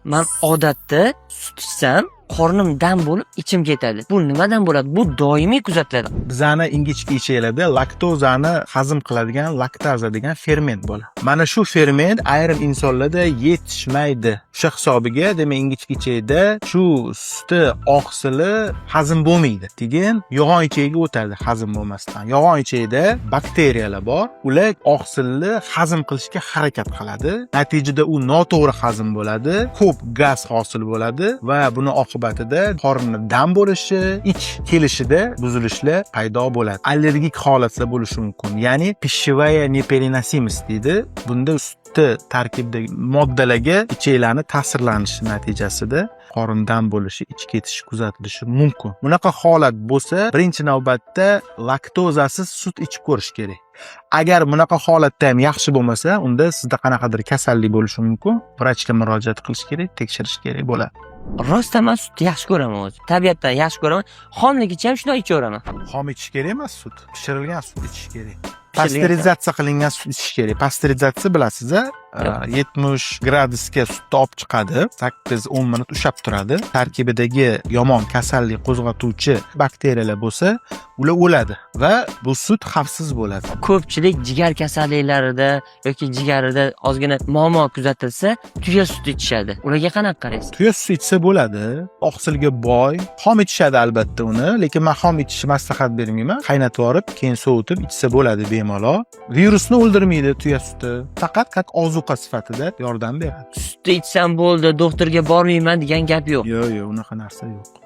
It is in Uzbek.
Man odatda sut ichsam, qornim dam bo'lib, ichim ketadi. Bu nimadan bo'ladi? Bu doimiy kuzatiladi. Bizani ingichka ichaklarda laktozani hazm qiladigan laktaza degan ferment bo'ladi. Mana shu ferment ayrim insonlarda yetishmaydi. O'sha hisobiga, demak, ingichka ichakda shu suti oqsili hazm bo'lmaydi. Keyin yo'g'on ichagiga o'tadi hazm bo'lmasdan. Yo'g'on ichakda bakteriyalar bor. Ular oqsilni hazm qilishga harakat qiladi. Natijada u noto'g'ri hazm bo'ladi, ko'p gaz hosil bo'ladi va buni oqibatida qorinni dam bo'lishi, ich kelishida buzilishlar paydo bo'ladi. Allergik holatlar bo'lishi mumkin. Ya'ni пищевая непереносимость deydi. Bunda sutni tarkibidagi moddalarga ichaklarni ta'sirlanishi natijasida qorin dam bo'lishi, ich ketishi kuzatilishi mumkin. Bunaqa holat bo'lsa, birinchi navbatda laktozasiz sut ichib ko'rish kerak. Agar bunaqa holatda ham yaxshi bo'lmasa, unda sizda qanaqadir kasallik bo'lishi mumkin. Vrachga murojaat qilish kerak, tekshirish kerak bo'ladi. Rostdan man sutni yaxshi ko'raman o'zi. Tabiatdan yaxshi ko'raman. Xomligicha ham shunday ichaveraman. Xom ichish kerak emas sut, pishirilgan sut ichish kerak. Pishirilgan. Pasterizatsiya qilingan sut ichish kerak. Pasterizatsiya bilasiz a? 70 gradusga sutni olib chiqadi. 8-10 minut ushlab turadi. Tarkibidagi yomon kasallik qo'zg'atuvchi bakteriyalar bo'lsa, ular o'ladi va bu sut xavfsiz bo'ladi. Ko'pchilik jigar kasalliklarida yoki jigarida ozgina muammo kuzatilsa, tuya suti ichishadi. Ularga qanaqa qaraysiz? Tuya suti ichsa bo'ladi. Oqsilga boy. Xom ichishadi albatta uni, lekin men xom ichishni maslahat bermayman. Qaynatib olib, keyin sovutib ichsa bo'ladi bemalol. Virusni o'ldirmaydi tuya suti. Faqat как ozuqa sifatida yordam beradi. Sutni ichsam bo'ldi, doktorga bormayman degan gap yo'q. Yo'q, yo'q, unaqa narsa yo'q.